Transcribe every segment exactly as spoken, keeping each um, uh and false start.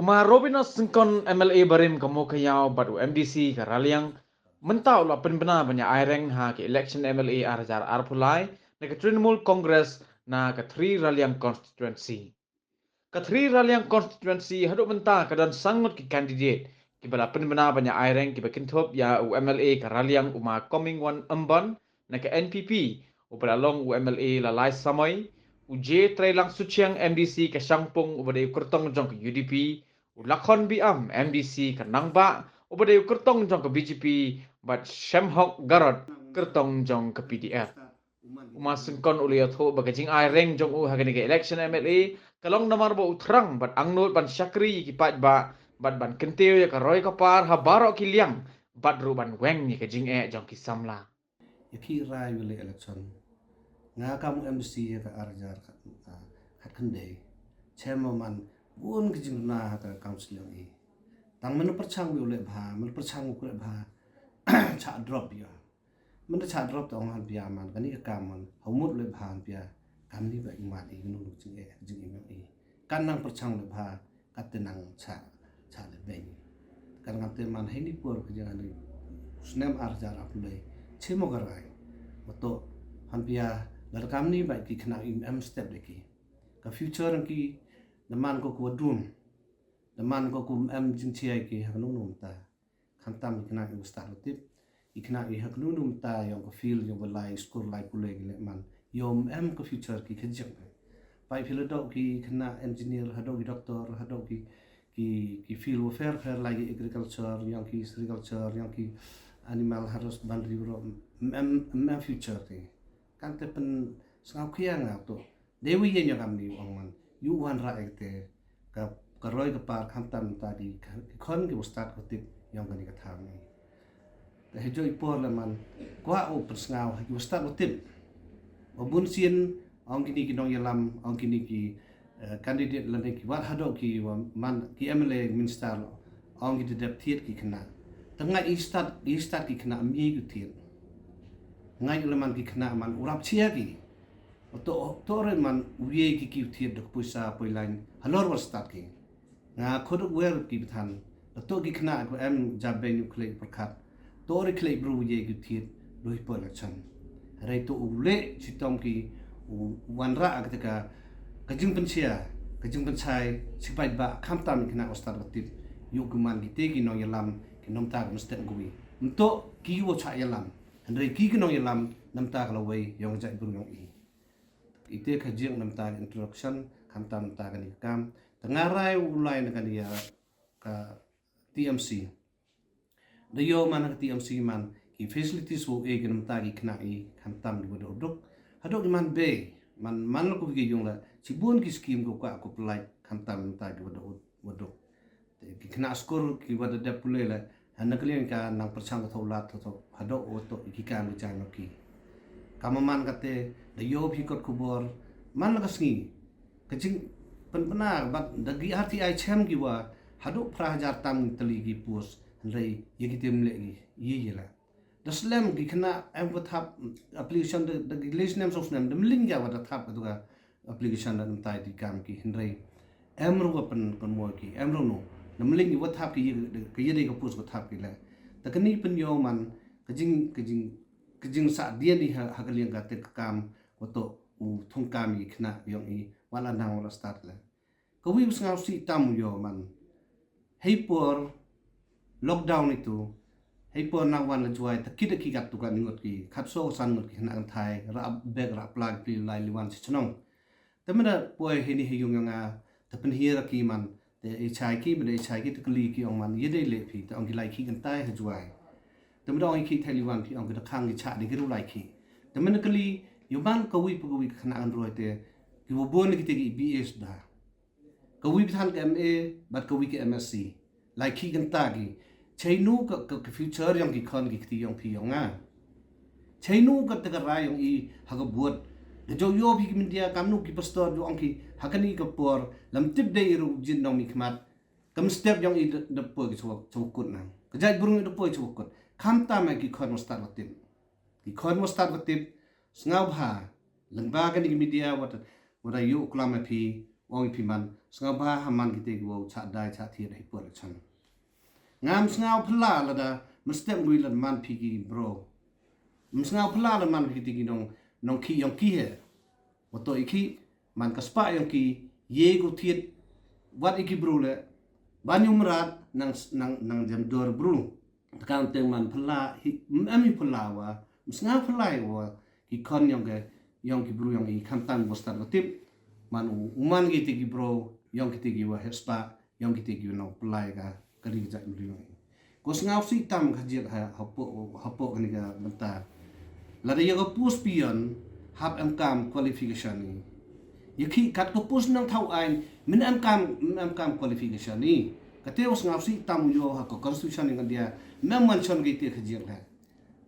U Ma Robin Syngkon M L A barim ka Mowkaiaw bad u M D C ka Raliang mynta u la pynbna ban ïa aireng ha ka election M L A ar hajar arphew lai na ka Trinamool Congress na ka Three Raliang Constituency. Ka Three Raliang Constituency haduh mynta ka don san ngut ki candidate kiba la pynbna ban ïa aireng kiba kynthup ïa u M L A ka Raliang u Ma Comingone Ymbon na ka N P P, uba la long u M L A la lai samoi, u J Treilang Suchiang M D C ka Shangpung uba dei u kyrtong jong ka U D P, u Lakhon Biam M D C ka Nangbah uba dei u kyrtong jong ka B J P, bad Shemhok Garod kyrtong jong ka P D F. U Ma Syngkon u la ïathuh ba ka jingaireng jong u ha kane ka election M L A ka long namar ba u thrang bad angnud ban shakri ïa ki paidbah bad ban kyntiew ïa ka roi ka par ha baroh ki liang bad ruh ban weng ïa ka jingeh jong ki samla. Ïa ki rai wi le election. Nga kam u M D C ïa ka ar hajar khat, ah, khatkhyndai. Chem ma man bun ki jingduna ha ka council ïa i. Tang man pyrchang wi u le bha, man pyrchang u le bha. Cha drop ïa. Man da cha drop ta ong han pia man kani ka kam man. Haumut le bha han pia. Kam ni ba i mat i nung jing e jing i i. Kan nang pyrchang le bha. Kat te nang cha cha le beng. Kan ngam te man hei ni por ka jing ani. Snem ar hajar arphew lai. Che mo ka rai. Mato han pia la kam ni ba ki khynnah im em step de ki. Ka future ki da man ko ko dun. Da man ko ko em jing chiai ki ha nung nung ta. Khamtam ki khynnah i start tip. I khynnah i ha khnum num ta ïong ka field ïong ka lai skur lai pule ki le man. Ïong em ka future ki khajak. Pai phi la dok ki khynnah engineer, ha dok ki doctor, ha dok ki ki ki field warfare, fair lai ki agriculture, ïong ki sericulture, ïong ki animal husbandry bro. Em em future ti. Kan te pen sngau khia nga to. Dei wi ïa kam ni ong man. Yu wan ra ek te ka ka roi ka par khamtam ta ki ka- ki khon ki start ko tip ïong kani ka thang ni. Te he joi por le man. Kwa u persngau ki start ko tip. Wa bun sien ong kini ki nongïalam ong kini ki eh, candidate lane ki wat hadok ki wa man ki M L A minister ong ki dep thiet ki khynnah. Te ngai i start i start ki khynnah mi ki thiet. Ngai le man ki khynnah man u rap chia ki. To to re man u ye ki ki thiet dok puisa poi lain halor war start ki. Nga khot wer ki bthan. To ki khynnah ko em jab ben u khlei perkhat. To re khlei bru ye ki thiet doi poi la chan. Re to u le chitom ki u wan ra ka te ka ka jing pensia ka jing pensai sipai ba khamtam ki khynnah u start ko tip. Yu ki man ki te ki nongïalam ki nongta ki mesti gui. Mto ki wo cha ïalam. Hynrei ki ki nongïalam namta ka lawei ïong jait bru ïong i. Ite ka jing namta introduction khamtam namta kani ka kam. Te nga rai u lai na kani ïa ka T M C. Da ïoh man ka T M C man ki facilities wo e ki namta ki khynnah i khamtam ki wa dok dok. Hadok ki man be man man la ko ki ïong la chibun ki scheme ko ka ko pulai khamtam namta ki wa dok wa dok. Te ki khynnah skur ki wa da dep pule la han na ka liang ka nang pyrchang ka thau lat thau thau hadok o to ki kam ki jai ma ki. Kama man ka te da ïoh phi kot khubor man la ka sngi ka jing pynpna bad da gi R T I chem ki wa hadok phra hajar tam tali ki post hynrei ïa ki tem le ki ïa ïa la. Da slem ki khynnah em wa thap application da da gi le snem so snem da mling ïa wa da thap ka tu ka application da namtai ti kam ki hynrei em ru wa pyn kon mo ki em ru no da mling ki wa thap ki ïa ka ïa dei ka post wa thap ki le. Da kani pyn yo man ka jing ka jing ka jing sa dien i ha ha ka liang ka te ka kam wa to u thung kam i khynnah yong i wa la nang wa la start le. Ka wi u sngau si tam u yo man. Hei por lockdown itu. Hei por nang wan la juai ta kit ki kat tu ka ningot ki khat so san ngot ki khynnah kan thai ra bek ra plag pli lai li wan si chnong. Te mena poi hei ni hei yung yong a te penhir ki man te e chai ki mena e chai ki te kli ki ong man ye dei le phi te ong ki lai ki kan tai ha juai. Te mena ong ki thai li wan phi ong ki te khang ki cha de ki ru lai ki. Te mena kli yu man ka wi pu ka wi ka khynnah kan roi te ki wa bon ki te ki B S da. Ka wi bthan ka M A bad ka wi ka M S C. Lai ki kan ta ki. Chai nu ka ka ka future yong ki khon ki kti yong phi yong nga. Chai nu ka te ka rai yong i ha ka buat. Da jo yo phi ki India kam nu ki pastor jo ong ki ha kani ka por lam tip dei i ru jin nong mi khmat. Kam step yong i da poi ki chwa chwa kut nang. Ka jai burung i da poi chwa kut. Kam ta ma ki khon mo start wa tip. Ki khon mo start wa tip. Sngau bha. Lengba kani ki media wat wat yu klam phi ong phi man. Sngewbha ha man kite ki wow chah dai chah thied ha i por election. Ngam sngew phylla lada mynstep ngui lada man phi ki bro. Ym sngew phylla lada man phi kite ki nong, nongkhih yong ki he. Wato i khih man ka spah yong ki, ye ko thied wat i ki bru le. Ban ym rat nang, nang, nang jem dor bru. Te kam te man phylla hi, em hi phylla wa, ym sngew phylla hi wa ki khon yong ke, yong ki bru yong i, khamtam wa stad wa tip. Man u, u man kite ki bru yong kite ki wa he spah, yong kite ki nong phylla ka, ka ri ka jait bru yong i. Ko sngewsih tam ka jiak ha, hapoh, hapoh kani ka bynta. Lada ya ka post peon, hap em kam qualification i. Ya khih kat ka post nongthaw aiñ, min em kam, min em kam qualification i. Kate u sngewsih tam u yoh ha ka constitution i India, mem mention kite ka jiak le.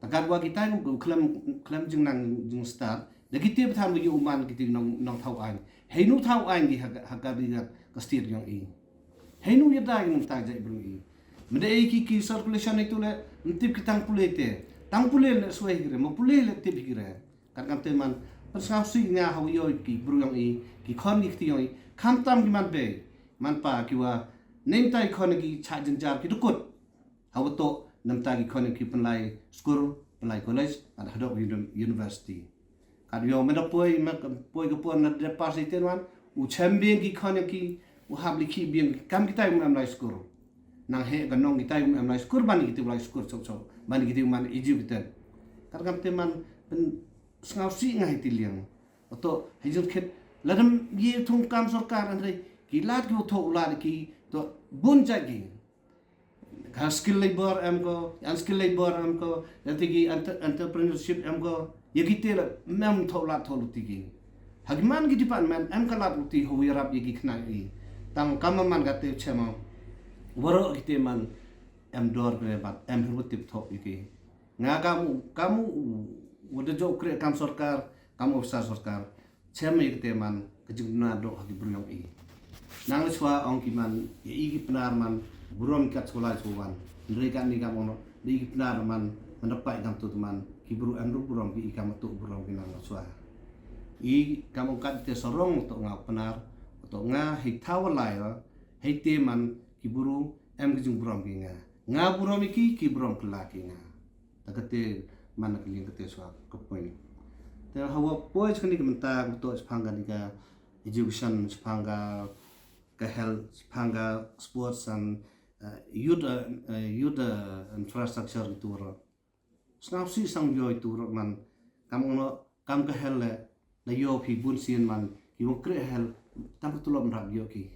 Te katwa kitai kum khlem, khlem jingnang jingstad, da kite ba than wa yoh u man kite nong, nongthaw aiñ. Heinu thaw aiñ ki ha ka, ha ka ri ka, ka state yong i. Heinu ya da ki nongthaw jait bru i. Mynda e ki, ki circulation itu le, ym tip ki tang pule te. Tang pule le swai ki re, ma pule le tip ki re. Kat kam te man, pynsngewsih nga ha wa yoh ki bru yong i, ki khon ki kti yong i, khamtam ki man bei, man pa ki wa, nem tai khon ki chah jynjar ki dukut. Ha wa toh, nem tai ki khon ki pynlai school, pynlai college, at hadok uni-, university. Kat yoh mynda poi, mynda poi ka por na dep pass i ten wan, u chem biang ki khon ki, u hap li ki biang, kam kitai um em lai school. Nang he ka nong kitai um em lai school, ban kitai lai school chok chok, ban kitai man educated. Kat kam te man, pynsngewsih nga hi ti liang. Oto, hei jingkhet, ladam ye thung kam sorkar andre, ki lad ki u thoh lad ki, to, bun jait ki. Ka skill labor em ko, unskilled labor em ko, ya ti ki entre-, entrepreneurship em ko, ya kite la, mem thoh lad thoh luti ki. Ha ki man ki department, em ka lad luti ho yarap ya ki khnang i. Tang kam man kate chema. Waroh kite man, em dor kre bat, em hiru tip thoh ya ki. Nga kam, kam u, u da jooh kreh kam sorkar, kam u officer sorkar. Chem ya kate man, ka jingduna doh ha ki bru yong i. Nang le chwa ong ki man, ya i ki Pnar man, burom kat chwa lai chwa wan. Hynrei kat ni kam ong no, da i ki Pnar man, man da pai kam tu man, ki bru em ru burom ki i kam tu burom ki nang le chwa. I kam ong kat te sarong to nga Pnar, to nga hei thaw lai wa, hei te man, ki bru em ki jingburom ki nga. Nga burom i ki, ki burom kylla ki nga. Ta kate man ka liang kate swa ka point. Te hawa poi chkani ka mynta ka to chapang ka ni ka education, chapang ka, ka health, chapang ka sports and, uh, youth, uh, uh, youth, uh, infrastructure ki tur. Sngap si sang yoi tur man. Kam ono, kam ka hel le, na yo phi bun sien man, ki wong kreh hel, tam ka tulop nrap yo ki.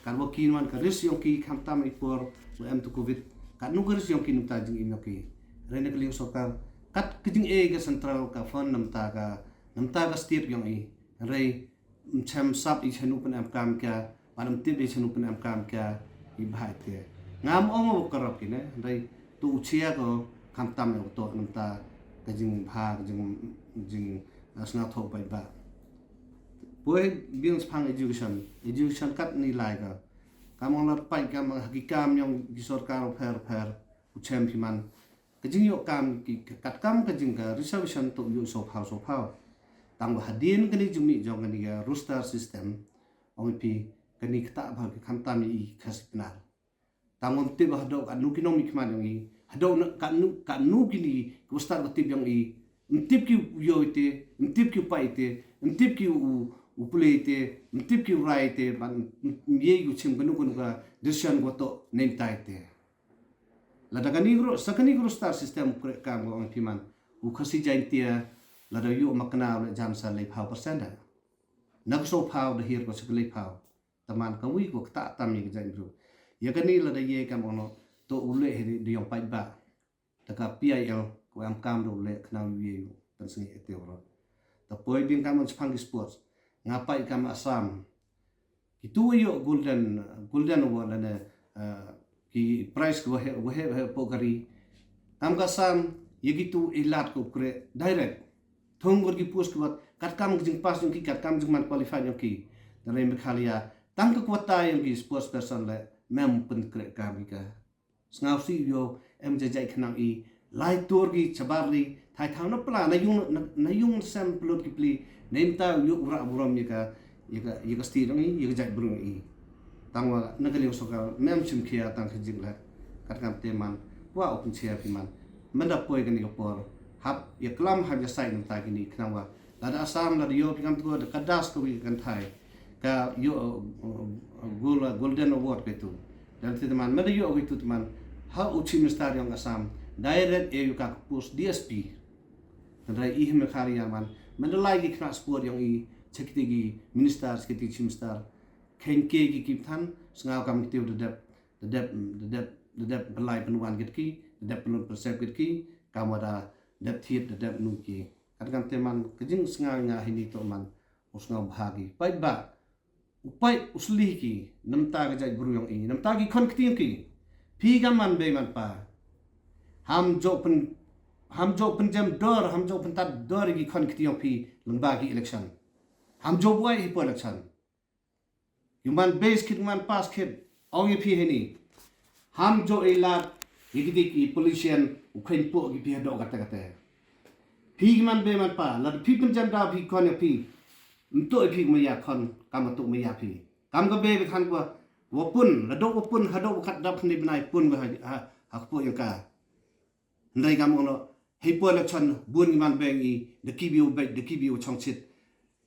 Kan wa ki man ka ris yong ki kham tam i por, wa em tu covid, kan nu ka ris yong ki num ta jing im yo ki. Rene ka liang sorkar, kat ka jing e ka central ka fund num ta ka, num ta ka state yong i. Rei, mchem sap i chenu pen em kam kya, padam tip i chenu pen em kam kya, i bhai te. Ngam ong wa karap ki ne, rei, tu uchia ko, kham tam yo to num ta, ka jing bha, ka jing, jing, uh, snga tho bai ba. Poi biang chapang education, education kat ni lai ka. Kam ong lat pai kam ha ki kam yong ki sorkar pher pher, u chem phi man. Ka jing yo kam ki kat kam ka jing ka reservation to yo so phao so phao. Tang wa hadien ka ni jing mi jong ka ni ka roster system, ong phi ka ni kata ba ki kham tam i khasi penal. Tang ong te ba hadok anu ki nong mi khmat yong i, hadok na, ka nu, ka nu ki ni, ku start ka tip yong i, mtip ki yo ite, mtip ki pa ite, mtip ki u, u pule ite, mtip ki u rai ite, ban, m-, m-, ye u chim ka nu ka nu ka, decision ko to, nem tai te. Lada ka ni gro, sa ka ni gro star system kre kam ko ang piman, u khasi jain tia, lada yo makna le jam sa le phao percent da. Na ka so phao da hir ko sa ka le phao. Taman ka wi ko kata tam i ka jain bru. Ya ka ni lada ye kam ono, to u le hiri di yong pait ba. Ta ka P I L, ko am kam do le khnang wi yu, tan sngi ete ro. Ta poi bin kam on chapang ki sports. Nga pai kam Assam. Ki tu yo golden, golden wa lane, uh, ki prize ko he, wa he, he po kari. Kam ka Assam, ye ki tu ilat ko kre direct. Thong gor ki post ko kat kam jing pass yong ki, kat kam jing man qualified yong ki. Dari Meghalaya, tang ka quota yong ki sports person le, mem pen kre kam ki ka. Sngau si yo, em jajai khnang i, lai tur ki chabar li, thai thang na pla, na yung, na, na yung sem plut ki pli, nem ta yo ura burom ni ka, ïa ka, ïa ka state jong i, ïa ka jaitbynriew jong i. Tang wa na ka liang sorkar mem shim khia tang ka jing la. Kat kam te man, wa u pynshia phi man. Mynda poi kane ka por, hap ïa klam hap ïa sai nangta kini khnang wa. Lada Assam lada ïoh phi kam tu da ka das ka wi ka kynthai. Ka ïoh, uh, uh, gol-, Golden Award ka tu. Dan te man, mynda ïoh ka tu man. Ha u Chief Minister jong Assam, direct e ïa ka post D S P. Hynrei i hi Meghalaya man, mynda lai ki khynnah sport jong i, cha kiti ki minister, cha kiti ki minister. Khein ke ki ki than, sngaw kam kiti da dep, da dep, da dep, da dep pynlai pynwan kit ki, da dep pynlut pynsep kit ki, kam wa da dep thied, da dep nu ki. Kat kam te man, ka jingsngaw nga hi ni to man, u sngaw bha ki. Pait ba, u pait u sli ki, namta ka jaitbynriew jong i, namta ki khon kti jong ki. Phi ka man bei man pa. Ham jo pyn, ham jo pynjem dor, ham jo pyntat dor ki khon kti jong phi, lyngba ki election. Ham jo buai hi po election. Ïa man bei skit man pa skit, ong ïa phi hi ni. Ham jo i lad, ïa kiti ki politician, u khein po ki phi hadok kata kata. Phi ki man bei man pa, lada phi pynjem da phi khon ïa phi. Mto ïa phi ma ïa khon, kam mto ma ïa phi. Kam ka bei bi than kwa, wa pun, la dok wa pun, ha dok wa kat dap khni bnai pun wa ha, ha, ha kpo ïa ka. Hynrei kam ono, hei po election, bun ki man bei i, da ki bi u beit, da ki bi u chongchit.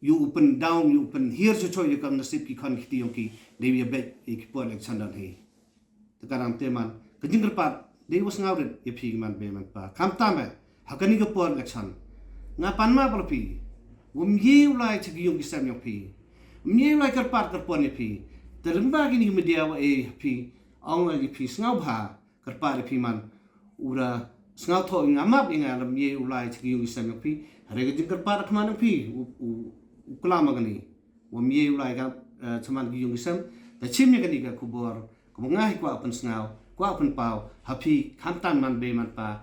Ïa u pyndown, ïa u pynhiar chocho ïa ka nasib ki khon kti jong ki, dei ïa beit, ïa ki po election don hi. Te ka dang te man, ka jingkyrpad, dei wa sngaw rit, ïa phi ki man bei man pa. Khamtam eh, ha kani ka po election. Nga pan ma pa phi, wam ye u lai cha ki ïung ki sem jong phi. Wam ye u lai kyrpad kyrpon ïa phi. Te lyngba kini ki media wa e phi, ong ïa phi sngaw bha. Kyrpad ïa phi man. U da sngaw thoh ïa nga map ïa nga lam ye u lai cha ki ïung ki sem jong phi. Hynrei ka jingkyrpad khmat jong phi. U, u, u klam ma kani. Wam ye u lai ka, eh, cha man ki ïung ki sem. Ta chim ïa kani ka khubor. Kaba nga hi kwah pynsngaw. Kwah pynpaw. Ha phi khamtam man bei man pa.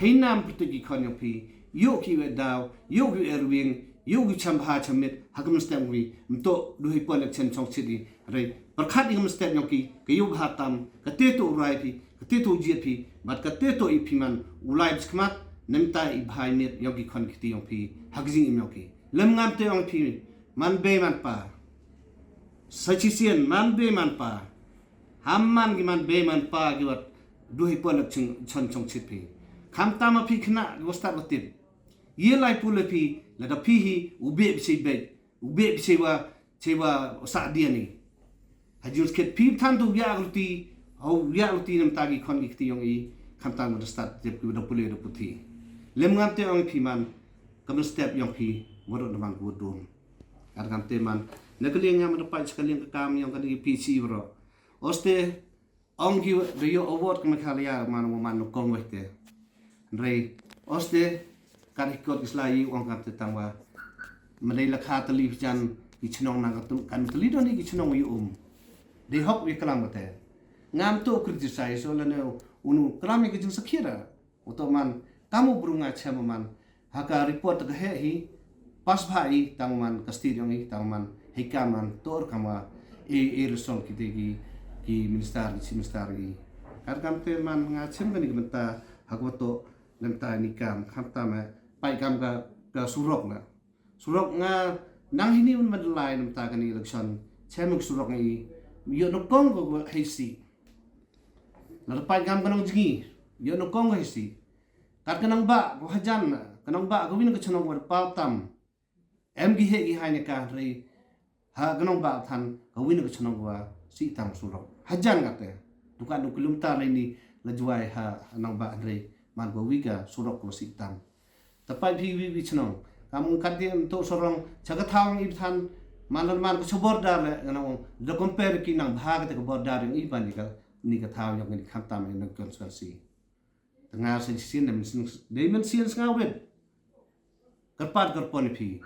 Hei nam pyrtuit ki khon jong phi. Ïoh ki wei daw. Ïoh ki wei rwieng. Ïoh ki cham bha cham mit. Ha ka mynstep wi. Mto du hei po election chongchit i. Hynrei, pyrkhat ïa ka mynstep jong ki, ka ïoh bha tam, ka te to u rai phi, ka te to u jied phi, bad ka te to i phi man, u lai bskhmat, namta i bha i miet jong ki khon kti jong phi, ha ka jingim jong ki. Lem ngam te ong phi, man bei man pa. Sa chisien, man bei man pa. Ham man ki man bei man pa ki wat, du hei po election chongchit phi. Khamtam ma phi khynnah, ki wa stad wa tip. Ye lai pule phi, lada phi hi, u beh bsei beh. U beh bsei wa, sei wa sah dia ni. Ha jingskhet phi than tu ïa ka luti, hau ïa ka luti namta ki khon ki kti jong i, khamtam wa da stad tip ki wa da pule da puthi. Lem ngam te ong phi man, ka mynstep jong phi, wa da man ka wa dum. Ar ngam te man, na ka liang ngam da pait cha ka liang ka kam jong kani ki P C wa ro. Oste, ong ki da ïoh award ka Meghalaya man wa man nyngkong wei te. Hynrei, oste, kan hi kot ki sla i ong kam te tang wa. Mynda i la kha tylli phi jan ki chnong nang ka tum kan tylli don i ki chnong ïa um. Dei hok ïa klam ka te. Ngam to criticize o lane unu klam ïa ki jingsakhi da. Uto man, kam u bru nga chem man. Ha ka report ka heh hi, pas bha i, tang man, ka state jong i, tang man, hei kam man, tor kam wa, e, e result ki te ki, ki minister, ki chief minister i. Kar kam te man, nga chem kani ka mynta, ha ka to, lem ta ni kam, khamtam, eh, pai kam ka, ka surok na. Surok nga, nang hini un man lai, lem ta kani election, chem ka surok i, ïoh nyngkong ko hei si. La pai kam ka nong jngi, ïoh nyngkong ko hei si. Kat ka nang ba, ko hajan, ka nang ba, ko win ka chnong wa paw tam. Em ki he ki hai ne ka rei. Ha ka nang ba than, ka win ka chnong wa si tam surok. Hajan ka te. Dukan du kilometer lai ni la juai ha nang ba rei. Man ko wi ka surok ko si tam. Ta pai phi wi wi chnong. Kam kat ti to sorong, cha ka thawng i than, man lan man ko cha border le, ka nang da compare ki nang bha ka te ka border i ban ni ka, ni ka thaw yong ni khamtam ni nang constituency. Tnga sen sien nem sen dei men sien sngaw rit. Kyrpad kyrpon phi.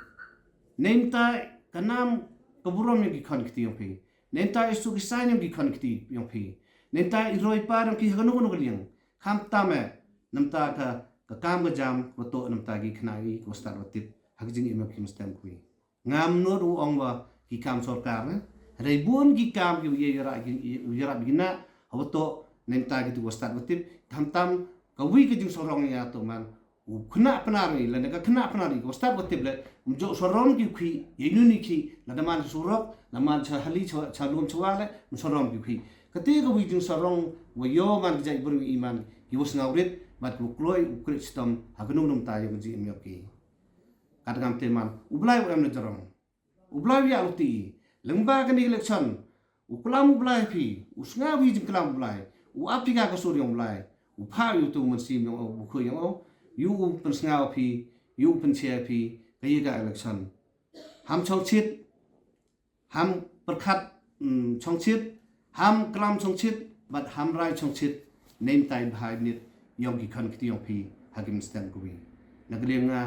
Nenta ka nam ka burom yong ki khon kti yong phi. Nenta i su ki sain yong ki khon kti yong phi. Nenta i roi par yong ki ha kano kano ka liang. Khamtam eh. Namta ka, ka kam ka jam, ka to namta ki khynnah i, ka stad wa tip. Ha ka jingim yong ki mstem kwi. Ngam nud u ong wa ki kam sorkar ne. Hynrei bun ki kam ki u ïarap ki, u ïarap ki na, hawa to, nenta ki tu wa stad wa tip, tam tam, ka wi ka jingsarong ïa to man, u khynnah Pnar i, lane ka khynnah Pnar i, ka stad ka tip le, um jok sarom ki khih, ïa inu ni khih, lada man surok, la man cha hali, cha, cha lum cha wa le, um sarom ki khih. Kate ka wi jing sarong, wa ïoh man ki jait bru i man, ki wa sngewrit, bad ki wa kloi, u krit chitom, ha ka nung nung ta ïong ji em ïong ki. Kat ngam te man, u Blai u em na jarong. U Blai u ïa luti i. Lyngba kane election. U klam u Blai phi. U sngaw hi jingklam u Blai. U ap phi ka ka sur ïong u Blai. U pha ïa u tu mynsiem ïong u, u khui ïong u. Ïa u pynsngaw phi. Ïa u pynshai phi. Ka ïa ka election. Ham chongchit. Ham pyrkhat, mm, chongchit. Ham klam chongchit, bad ham rai chongchit, nem tai bha i minit, ïong ki khon kti ïong phi, ha ki mynstep ka wi. Na ka liang nga,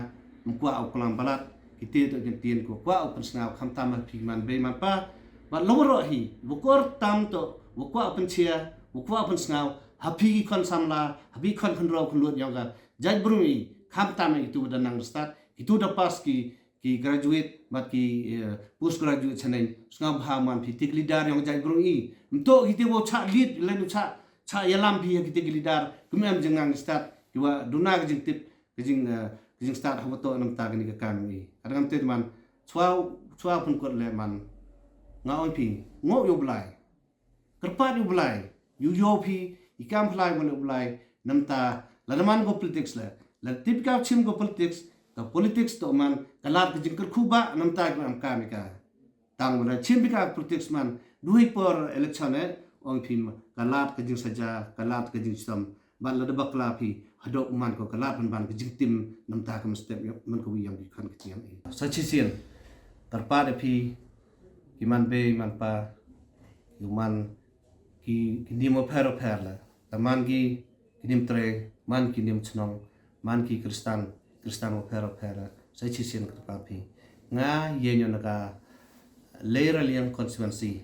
ym kwah u klam palat, kite to kin tien ko kwah u pynsngaw kham tam ha phi man bei man pa, bad lo ro hi, wa kor tam to, wa kwah u pynchia, wa kwah u pynsngaw, ha phi ki khon samla, ha phi khon khynraw khynlut ïong ka, jait bru i, kham tam i tu da nang stad, ki tu da pass ki, ki graduate, bad ki, eh, post graduate chaneng, sngap bha man phi tik leader ïong jait bru i. Mto kite wa cha lead, lenu cha, cha ïalam phi kite ki leader, kum em jing nang stad, ki wa duna ka jingtip, ka jing, eh, ka jingstad ha wa to nang ta kani ka kam i. Kadang te man, chwa, chwa pun kot le man, nga ong phi, ngo ïa u Blai. Kyrpad ïa u Blai, ïa u ïoh phi, i kam phlai wan ïa u Blai, namta, lada man ko politics le, lada tip ka chim ko politics, ka politics to man, ka lad ka jingkyrkhu ba, namta ka am kam i ka. Tang wala chim bi ka politics man, duhai por election eh, ong phi ma, ka lad ka jingsaja, ka lad ka jingsam, ban lada bakla phi, hadok man ko ka lad ban ban ka jingtim, namta ka mynstep man ko wi ïong ki khon ki tiang i. Sa chisien, kyrpad ïa phi, ki man bei, man pa, ki man ki, ki niam wapher wapher la. Ta man ki, ki niam trei, man ki niam chnong, man ki Kristan, Kristan wapher wapher la. Sa chisien kyrpad phi. Nga ïeng ïong na ka Leirailiang constituency.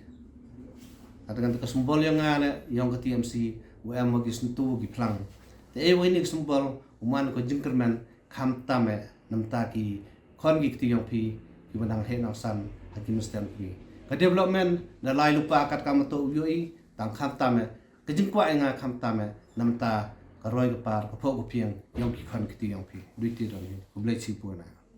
Kata kan ka symbol ïong nga ne, ïong ka T M C, wa em wa ki syntu, wa ki phlang. Te e wa ini ka symbol, u man ko jingkyrmen, kham tam eh, namta ki khon ki kti ïong phi, ki wa nang heh nang san, ha ki mynstep ki. Ka development, da lai lupa kat ka mato u ïoh i, tang kham tam eh, ka jingkwah ïa nga kham tam eh, namta ka roi ka par, ka phoh ka phieng, ïong ki khon ki kti ïong phi. Dui ti don hi, khublei chi pu na.